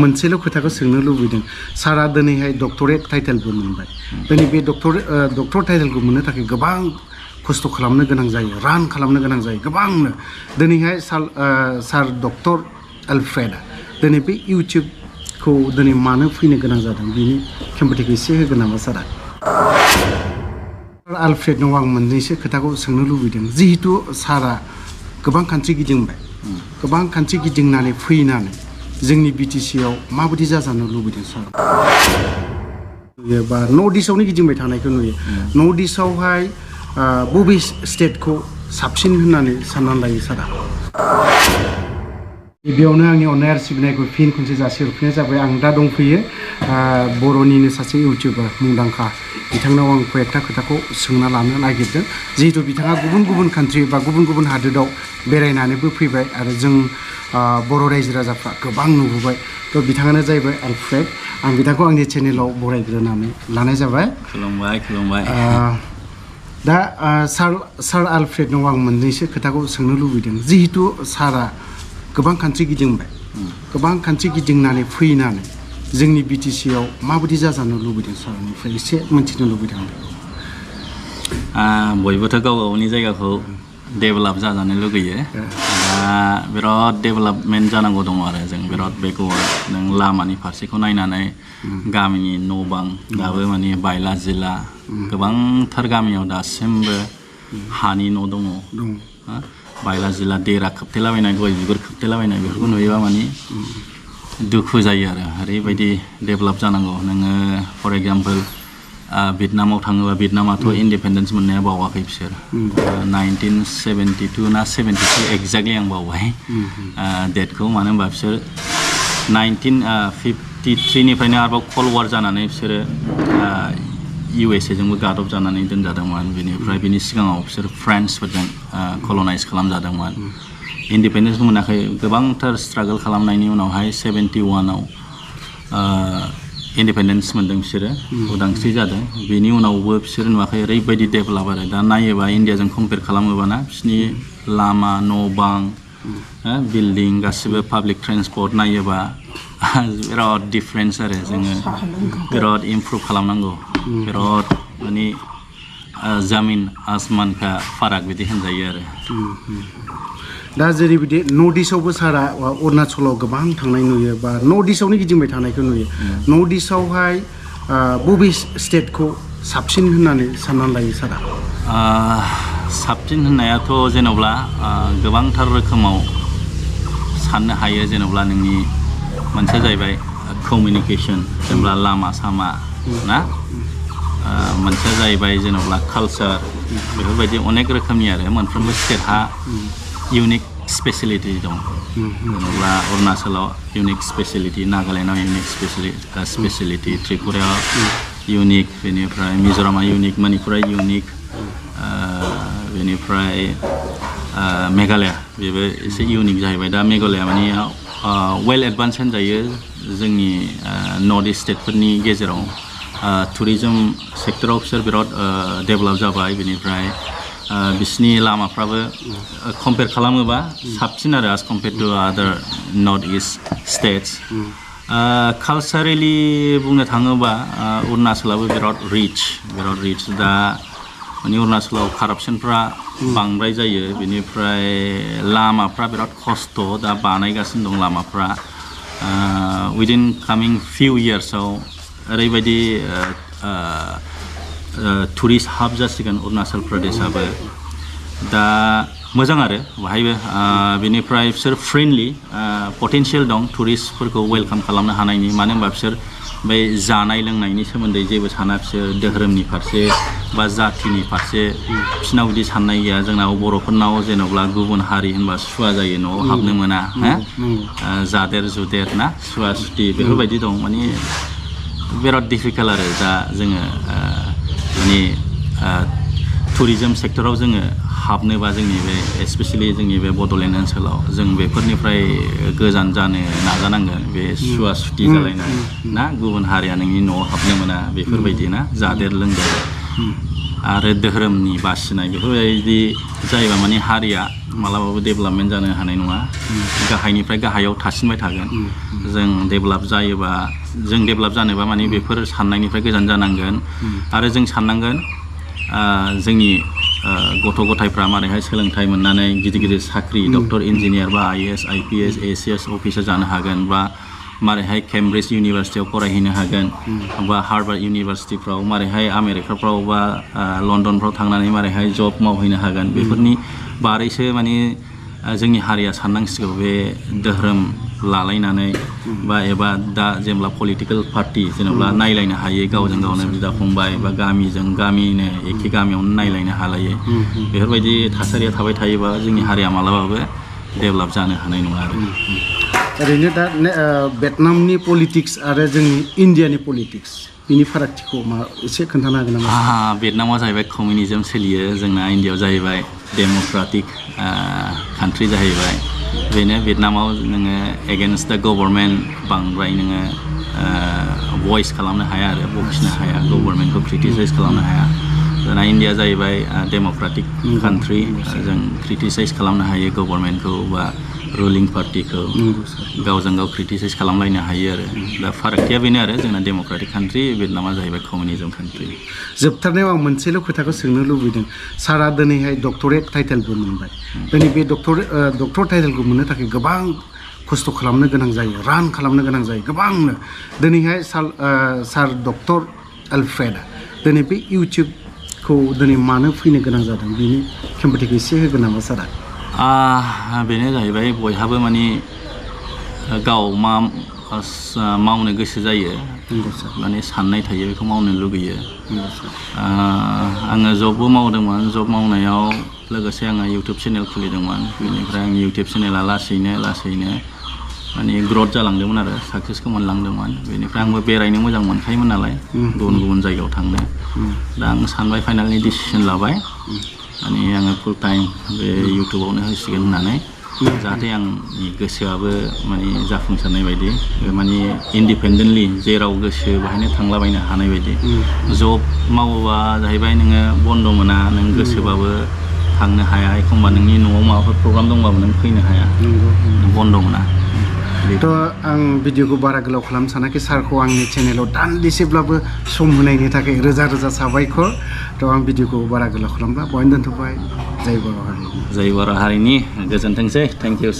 मोनसेल' खोथाखौ सोंनो लुबैदों सारा दिनैहाय डक्टरेट टाइटेलबो मोनबाय दिनै बे डक्टर टाइटेलखौ मोननो थाखाय गोबां खस्थ' खालामनो गोनां जायो रान खालामनो गोनां जायो गोबांनो दिनैहाय सार डक्टर एलफ्रेड दिनै बे इउटिउबखौ दिनै मानो फैनो गोनां जादों बिनि खेम्फथिखौ एसे होगोन नामा सारा आलफ्रेडनाव आं मोननैसो खोथाखौ सोंनो लुबैदों जिहेतु सारा गोबां कान्ट्रि गिदिंबाय गोबां कान्ट्रि गिदिंनानै फैनानै जोंनि बिटिसिआव माबायदि जाजानो लुबैदों सार बा नर्थ इस्टआवनो गिदिंबाय थानायखौ नुयो नर्थ इस्टआवहाय बबे स्टेटखौ साबसिन होननानै साननानै लायो सारा गिबियावनो आंनि अननाय आरो सिबिनायखौ फिन खनसे जासिहरफिननाय जाबाय आं दा दंफैयो बर'निनो सासे इउटिउबार मुंदांखा बिथांनाव आं कयेकथा खोथाखौ सोंना लानो नागिरदों जिहेतु बिथाङा गुबुन गुबुन कान्ट्रि बा गुबुन गुबुन हादोराव बेरायनानैबो फैबाय आरो जों बर' रायजो राजाफ्रा गोबां नुबोबाय थ' बिथाङानो जाहैबाय आलफ्रेड आं बिथांखौ आंनि चेनेलाव बरायग्रोनानै लानाय जाबाय खुलुमबाय दा सार आलफ्रेडनाव आं मोननैसो खोथाखौ सोंनो लुबैदों जिहेतु सारा गोबां कान्ट्रि गिदिंबाय गोबां कान्ट्रि गिदिंनानै फैनानै जोंनि बिटिसिआव माबायदि जाजानो लुबैदों सारनिफ्राय एसे मोनथिनो लुबैदों बयबोथ' गाव गावनि जायगाखौ डेभेलप जाजानो लुगैयो दा बिराद डेभेलपमेन्ट जानांगौ दङ आरो जों बिराद बेकवार्ड नों लामानि फारसेखौ नायनानै गामिनि न' बां दाबो माने बायला जिला गोबांथार गामियाव दासिमबो हानि न' दङ बायला जिला देरा खोबथेलाबायनाय गय बिगुर खोबथेलाबायनाय बेफोरखौ नुयोबा माने दुखु जायो आरो ओरैबायदि डेभेलप जानांगौ नोङो फर एग्जाम्पल भियेटनामाव थाङोबा भियेटनामाथ' इन्डिपेन्डेन्स मोननाया बावाखै बिसोर 1972 ना 73 एक्जेक्टलि आं बावबाय डेटखौ मानो होनबा बिसोर 1953 निफ्रायनो आरोबाव कल्ड वार जानानै बिसोरो USA जोंबो गादब जानानै दोनजादोंमोन बेनिफ्राय बिनि सिगाङाव बिसोर फ्रेन्सफोरजों कलनाइज खालामजादोंमोन इन्डिपेन्डेन्स मोनाखै गोबांथार स्ट्रागल खालामनायनि उनावहाय 71आव इन्डिपेन्डेन्स मोनदों बिसोरो उदांस्रि जादों बेनि उनावबो बिसोर नुवाखै ओरैबायदि डेभेलप आरो दा नायोबा इन्डियाजों कम्पेयार खालामोबाना बिसोरनि लामा न' बां बिल्डिं गासिबो पाब्लिक ट्रेन्सपर्ट नायोबा बिराद डिफारेन्स आरो जोङो बिराद इमप्रुभ खालामनांगौ बिराद माने जामिन आसमान का फाराग बिदि होनजायो आरो दा जेरैबायदि नर्थ इस्टआवबो सारा अरुणाचलाव गोबां थांनाय नुयो बा नर्थ इस्टआवनो गिदिंबाय थानायखौ नुयो नर्थ इस्टआवहाय बबे स्टेटखौ साबसिन होननानै साननानै लायो सारा साबसिन होननायाथ' जेन'ब्ला गोबांथार रोखोमाव साननो हायो जेन'ब्ला नोंनि मोनसे जाहैबाय कमिउनिकेसन जेनेबा लामा सामा ना मोनसेया जाहैबाय जेन'ब्ला कालचार बेफोरबायदि अनेक रोखोमनि आरो मोनफ्रोमबो स्टेटहा इउनिक स्पेसिलिटि दं जेन'ब्ला अरुणाचलाव इउनिक स्पेसिलिटि नागालेण्डआव इउनिक स्पेसिलिटि त्रिपुरायाव इउनिक बेनिफ्राय मिज'रामा इउनिक मणिपुरा इउनिक बेनिफ्राय मेघालया बेबो एसे इउनिक जाहैबाय दा मेघालया माने वेल एडभान्स होनजायो जोंनि नर्थ इस्ट स्टेटफोरनि गेजेराव टुरिजम सेक्टराव बिसोर बिराद डेभेलप जाबाय बेनिफ्राय बिसिनि लामाफ्राबो कम्पेयार खालामोबा साबसिन आरो एस कम्पेयार टु आदार नर्थ इस्ट स्टेट्स कालचारेलि बुंनो थाङोबा अरुणाचलाबो बिराद रिच दा माने अरुणाचलाव कारापसनफ्रा बांद्राय जायो बेनिफ्राय लामाफ्रा बिराद खस्थ' दा बानायगासिनो दं लामाफ्रा उइदिन कामिं फिउ इयार्सआव ओरैबायदि टुरिस्ट हाब जासिगोन अरुणाचल प्रदेशआबो दा मोजां आरो बाहायबो बेनिफ्राय बिसोर फ्रेन्डलि पटेन्सियेल दं टुरिस्टफोरखौ वेलकाम खालामनो हानायनि मानो होनबा बिसोर बै जानाय लोंनायनि सोमोन्दै जेबो साना बिसोर धोरोमनि फारसे बा जाथिनि फारसे बिसोरनाव बिदि साननाय गैया जोंनाव बर'फोरनाव जेन'ब्ला गुबुन हारि होनबा सुवा जायो न'आव हाबनो मोना जादेर जुदेर ना सुवा सुथि बेफोरबायदि दं माने बिराद डिफिकाल्ट आरो दा जोङो माने टुरिजम सेक्टराव जोङो हाबनोबा जोंनि बे स्पेसियेलि जोंनि बे बड'लेण्ड ओनसोलाव जों बेफोरनिफ्राय गोजान जानो नाजानांगोन बे सुवा सुथि जालायनाय ना गुबुन हारिया नोंनि न'आव हाबनो मोना बेफोरबायदि ना जादेर लोंदेर आरो धोरोमनि बासिनाय बेफोरबायदि जायोबा माने हारिया मालाबाबो डेभेलपमेन्ट जानो हानाय नङा गाहायनिफ्राय गाहायाव थासिनबाय थागोन जों डेभेलप जायोबा जों डेभेलप जानोबा माने बेफोर साननायनिफ्राय गोजान जानांगोन आरो जों साननांगोन जोंनि गथ' गथायफ्रा मारैहाय सोलोंथाइ मोननानै गिदिर गिदिर साख्रि डक्टर इन्जिनियार बा IAS IPS ACS अफिसार जानो हागोन बा मारैहाय केम्ब्रिज इउनिभार्सिटियाव फरायहैनो हागोन बा हार्भार्ड इउनिभार्सिटिफ्राव मारैहाय आमेरिकाफ्राव बा लन्डनफ्राव थांनानै मारैहाय जब मावहैनो हागोन बेफोरनि बारैसो माने जोंनि हारिया साननांसिगौ बे धोरोम लालायनानै बा एबा दा जेनेबा पलिटिकेल पार्टि जेनेबा नायलायनो हायो गावजों गावनो बिदा फंबाय बा गामिजों गामिनो एखे गामियावनो नायलायनो हालायो बेफोरबायदि थासारिया थाबाय थायोबा जोंनि हारिया मालाबाबो डेभेलप जानो हानाय नङा आरो ओरैनो दा भियेटनामनि पलिटिक्स आरो जोंनि इन्डियानि पलिटिक्स बिनि फारागथिखौ एसे खोन्थानो हागोन नामा? भियेटनामा जाहैबाय कमिउनिजम सोलियो जोंना इन्डियायाव जाहैबाय डेम'क्रेटिक कान्ट्रि जाहैबाय बेनो भियेटनामाव नोङो एगेन्स्ट दा गभर्नमेन्ट बांद्राय नोङो भइस खालामनो हाया आरो बखिनो हाया गभर्नमेन्टखौ क्रिटिसाइज खालामनो हाया जोंना इन्डिया जाहैबाय डेम'क्रेटिक कान्ट्रि जों क्रिटिसाइज खालामनो हायो गभर्नमेन्टखौ बा रुलिं पार्टिखौ गावजों गाव क्रिटिसाइज खालामलायनो हायो आरो दा फारागथिया बेनो आरो जोंना डेम'क्रेटिक कान्ट्रि भियेटनामा जाहैबाय कमिउनिजम कान्ट्रि जोबथारनायाव आं मोनसेल' खोथाखौ सोंनो लुबैदों सारा दिनैहाय डक्टरेट टाइटेलबो मोनबाय दिनै बे डक्टर टाइटेलखौ मोननो थाखाय गोबां खस्थ' खालामनो गोनां जायो रान खालामनो गोनां जायो गोबांनो दिनैहाय सार डक्टर एलफ्रेडा दिनै बे इउटुबखौ दिनै मानो फैनो गोनां जादों बिनि खेम्फथिखौ एसे होगोन नामा सारा? बेनो जाहैबाय बयहाबो माने गाव मा मावनो गोसो जायो माने साननाय थायो बेखौ मावनो लुगैयो आङो जबबो मावदोंमोन जब मावनायाव लोगोसे आङो इउटुब चेनेल खुलिदोंमोन बेनिफ्राय आंनि इउटुब चेनेला लासैनो माने ग्रथ जालांदोंमोन आरो साक्सेसखौ मोनलांदोंमोन बेनिफ्राय आंबो बेरायनो मोजां मोनखायोमोन नालाय गुबुन गुबुन जायगायाव थांनो दा आं सानबाय फाइनालनि डिसिसन लाबाय माने आङो फुल टाइम बे इउटुबावनो होसिगोन होननानै जाहाथे आंनि गोसोआबो माने जाफुंसारनाय बायदि माने इन्डिपेन्डेन्टलि जेराव गोसो बाहायनो थांलाबायनो हानाय बायदि जब मावोबा जाहैबाय नोङो बन्द' मोना नों गोसोबाबो थांनो हाया एखमबा नोंनि न'आव माबाफोर प्रग्राम दंबाबो नों फैनो हाया बन्द' मोना थ' आं भिडिअखौ बारा गोलाव खालामनो सानाखै सारखौ आंनि चेनेलाव दान्दिसेब्लाबो सम होनायनि थाखाय रोजा रोजा साबायखर थ' आं भिडिअखौ बारा गोलाव खालामला बहायनो दोनथ'बाय जय बर' हारिनि गोजोनथोंसै थेंक इउ